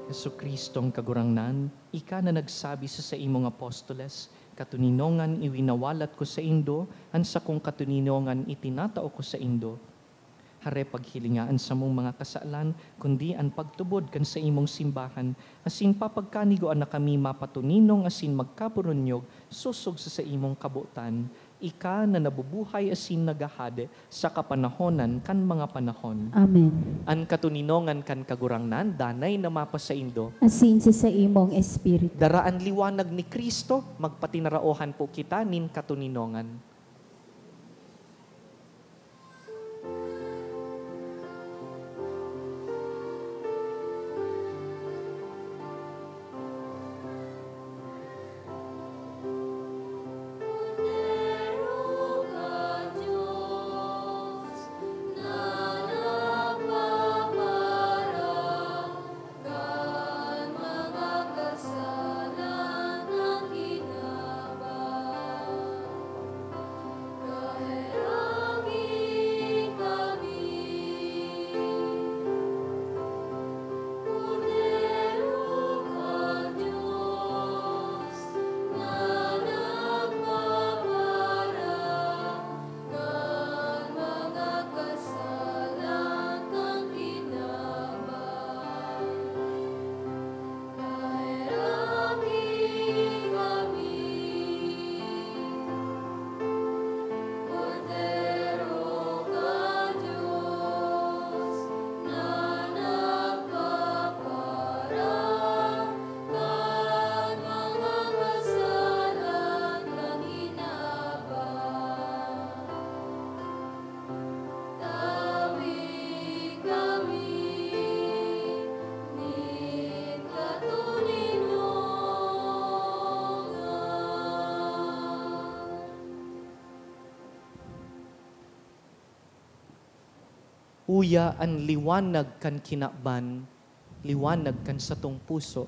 Jesu-Cristong Kagurangnan, ika na nagsabi sa saimong apostoles, "Katoninongan iwinawalat ko saindo, an sakong katoninongan itinatao ko saindo." Hare paghilinga an samong mga kasalan, kundi an pagtubod kan saimong simbahan, asin papagkanigoan na kami mapatoninong asin magkaburunyog sosog sa saimong kabotan, ika na nabubuhay asin naghahade sa kapanahonan kan mga panahon. Amen. An katoninongan kan Kagurangnan danay na mapasaindo. Asin sa saimong espiritu. Dara an liwanag ni Cristo, magpatinaraohan po kita nin katoninongan. Kan mga kasalan na kinabang, kaheraki kami. Kordero kan Dios na nagpapara kan mga kasalan kan kinabang, kaheraki kami. Kordero kan Dios na nagpapara kan mga kasalan kan kinabang. Tawi kami nin katoninongan. Uya an liwanag kan kinaban, liwanag kan satong puso,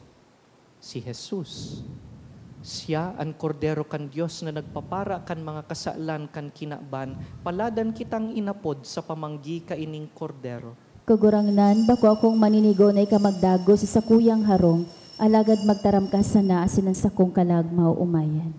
si Jesus. Siya an Kordero kan Dios na nagpapara kan mga kasalan kan kinaban, paladan kitang inapod sa pamanggi kaining Kordero. Kagurangnan, bako akong maninigo na ika magdagos sa sakuyang harong, alagad magtaram ka sana asin an sakong kalag maoomayan.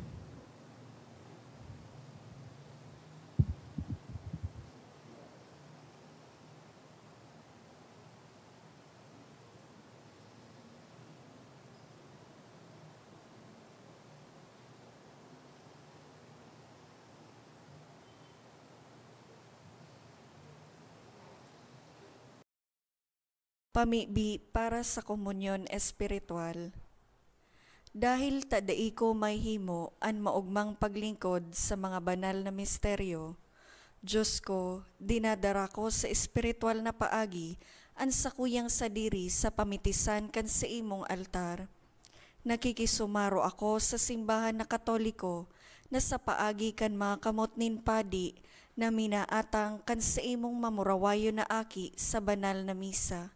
Pamibi para sa komunyon espiritual. Dahil ta dai ko mahimo an maogmang paglingkod sa mga banal na misteryo, Dios ko, dinadara ko sa espiritual na paagi an sakuyang sadiri sa pamitisan kan saimong altar. Nakikisumaro ako sa simbahan na Katoliko na sa paagi kan mga kamot nin padi na minaatang kan saimong mamurawayon na aki sa banal na misa.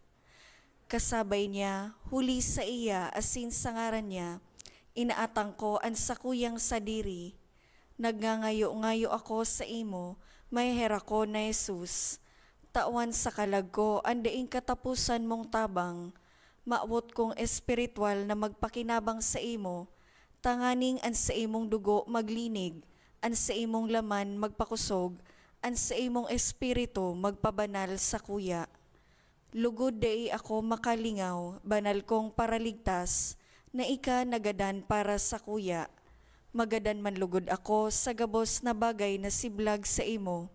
Kasabay niya, huli saiya asin sa ngaran niya, inaatang ko an sakuyang sadiri. Nagngangayo-ngayo ako saimo, maheherakon na Jesus. Tawan sa kalag ko an daing kataposan mong tabang. Mawot kong espiritual na magpakinabang saimo, tanganing an saimong dugo maglinig, an saimong laman magpakosog, an saimong espiritu magpabanal sakuya. Lugod dai ako makalingaw, banal kong Paraligtas, na ika nagadan para sakuya. Magadan man lugod ako sa gabos na bagay na siblag saimo,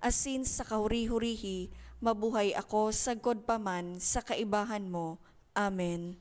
asin sa kahuri-hurihi mabuhay ako sagkod pa man sa kaibahan mo. Amen.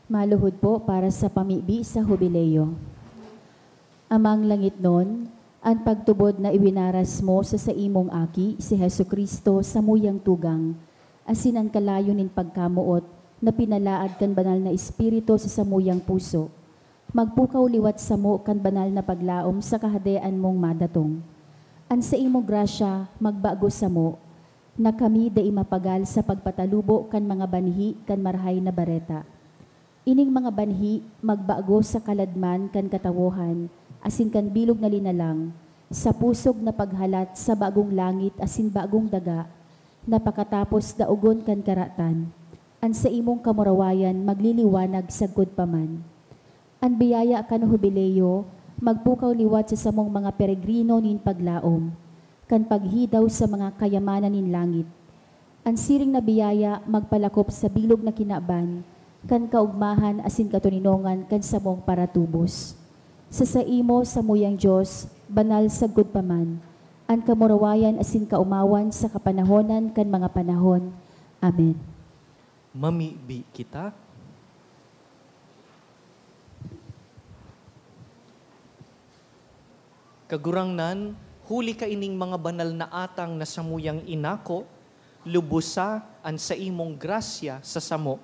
Maluhod po para sa pamibi sa Hubileo. Amang langitnon, an pagtubod na iwinaras mo sa saimong Aki, si Jesu-Cristo, samuyang tugang, asin an kalayo nin pagkamoot na pinalaad kan Banal na Espiritu sa samuyang puso, magpukaw liwat samo kan banal na paglaom sa Kahadean mong madatong. An saimong grasya magbago samo, na kami dai mapagal sa pagpatalubo kan mga banhi kan Marahay na Bareta. Ining mga banhi magbago sa kaladman kan katawohan asin kan bilog na linalang, sa pusog na paghalat sa bagong langit asin bagong daga, na pakatapos daogon kan karatan, an saimong kamurawayan magliliwanag sagkod pa man. An biyaya kan Hubileo magpukaw liwat sa samong mga peregrino nin paglaom, kan paghidaw sa mga kayamanan nin langit. An siring na biyaya magpalakop sa bilog na kinaban kan kaogmahan asin katoninongan kan samong paratubos. Sa saimo, samuyang Dios, banal sagkod pa man, an kamurawayan asin kaomawan sa kapanahonan kan mga panahon. Amen. Mamibi kita. Kagurangnan, huli kaining mga banal na atang na samuyang inako, lubosa an saimong grasya sa samo,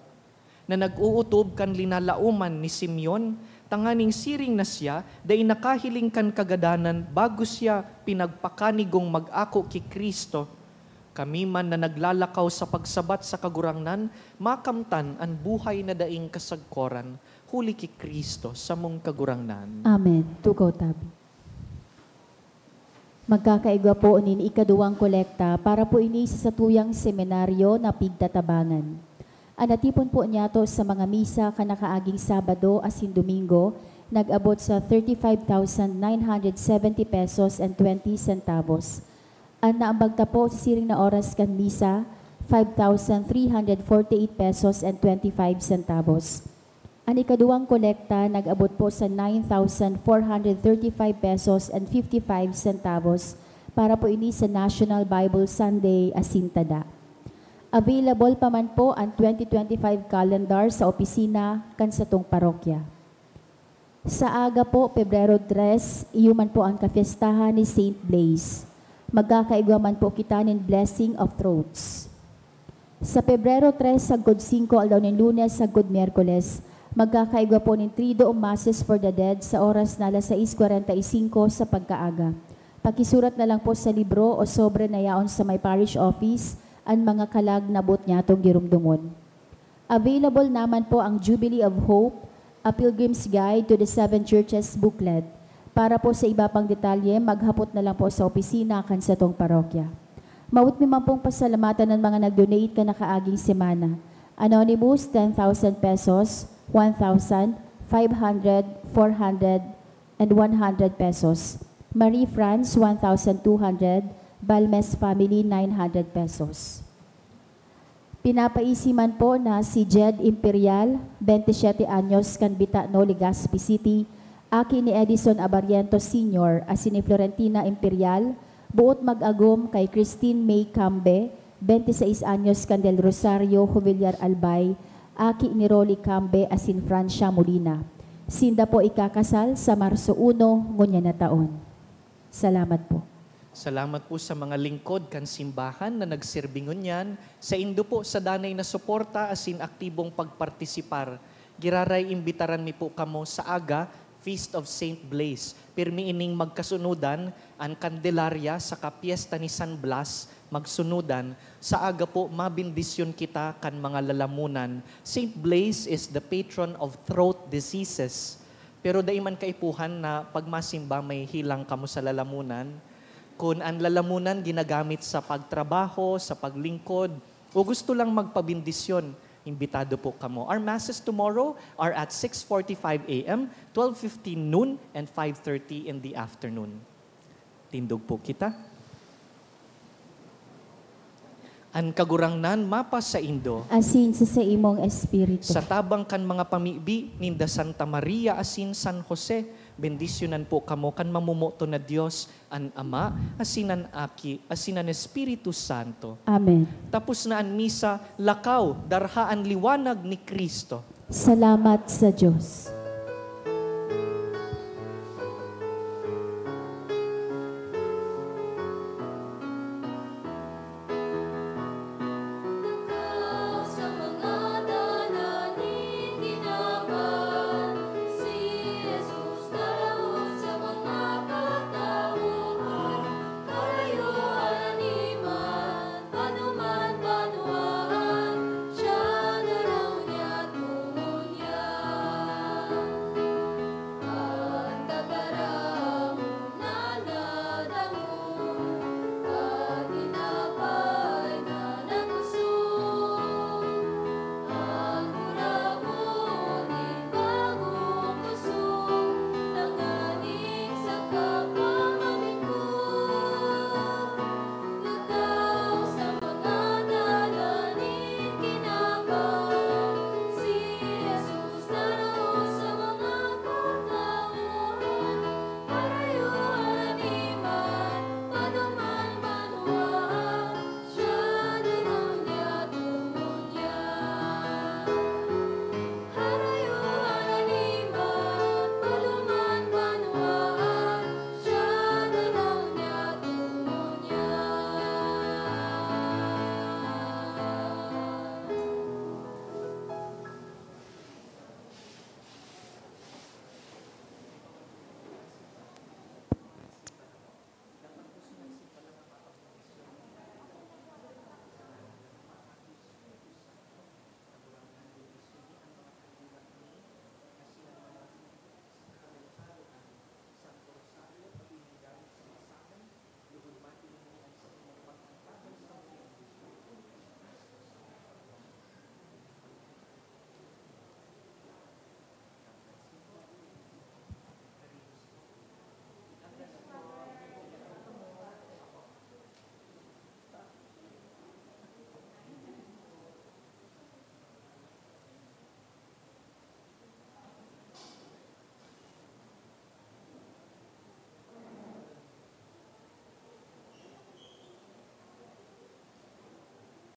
na nag-ootob kan linalaoman ni Simeon Tanganing siring na siya, dai nakahiling kan kagadanan bago siya pinagpakanigong mag-ako ki Cristo. Kami man na naglalakaw sa pagsabat sa Kagurangnan, makamtan an buhay na daing kasagkoran, huli ki Cristo, samong Kagurangnan. Amen. Tukaw tabi. Magkakaigwa po nin ikaduwang kolekta para po ini sa satuyang seminaryo na pigtatabangan. An natipon po niyato sa mga misa kan nakaaging Sabado asin Domingo nag-abot sa thirty-five thousand nine hundred seventy pesos and twenty centavos. An naambag ta po sa siring na oras kan misa, five thousand three hundred forty-eight pesos and twenty-five centavos. An ikaduwang kolekta nag-abot po sa nine thousand four hundred thirty-five pesos and fifty-five centavos para po ini sa National Bible Sunday asin tada. Available pa man po an twenty twenty-five calendar sa opisina kan satong parokya. Sa aga po, Pebrero tres, iyo man po an kapiestahan ni Saint Blaise. Magkakaigwa man po kita nin Blessing of Throats. Sa Pebrero tres, sagkod singko, aldaw nin Lunes, sagkod Miyerkules, magkakaigwa po nin Triduum Masses for the Dead sa oras na alas sais kwarenta y singko sa pagkaaga. Pakisurat na lang po sa libro o sobre na yaon sa may parish office an mga kalag na boot nyatong giromdomon. Available naman po ang Jubilee of Hope, A Pilgrim's Guide to the Seven Churches booklet. Para po sa iba pang detalye, maghapot na lang po sa opisina kan satong parokya. Mawot mi man pong pasalamatan an mga nag-donate kan nakaaging semana. Anonymous, ten thousand pesos, one thousand, five hundred, four hundred, and one hundred pesos. Marie Franz, one thousand two hundred. Balmes family, nine hundred pesos. Pinapaisi man po na si Jed Imperial, bente siyete anyos, kan Bitano, Legazpi City, aki ni Edison Abarientos Senior asin ni Florentina Imperial, boot mag-agom kay Christine May Cambe, bente sais anyos, kan Del Rosario, Jovellar, Albay, aki ni Rolly Cambe asin Francia Molina. Sinda po ikakasal sa Marso uno ngunyan na taon. Salamat po. Salamat po sa mga lingkod kan simbahan na nagserbi ngunyan. Saindo po sa danay na suporta asin aktibong pagpartisipar, giraray imbitaran mi po kamo sa aga, Feast of Saint Blaise. Pirmi ining magkasunodan, an Candelaria saka Pyesta ni San Blas magsunodan. Sa aga po, mabendisyon kita kan mga lalamunan. Saint Blaise is the patron of throat diseases. Pero dai man kaipuhan na pagmasimba may hilang kamo sa lalamunan. Kun an lalamunan ginagamit sa pagtrabaho, sa paglingkod, o gusto lang magpabendisyon, imbitado po kamo. Our masses tomorrow are at six forty-five a m, twelve fifteen noon, and five thirty in the afternoon. Tindog po kita. An Kagurangnan mapasaindo. Asin sa saimong espiritu. Sa tabang kan mga pamibi ninda Santa Maria asin San Jose, bendisyonan po kamo kan mamomoton na Dios, an Ama, asin an Aki, asin an Espiritu Santo. Amen. Tapos na an misa, lakaw, darha an liwanag ni Cristo. Salamat sa Dios.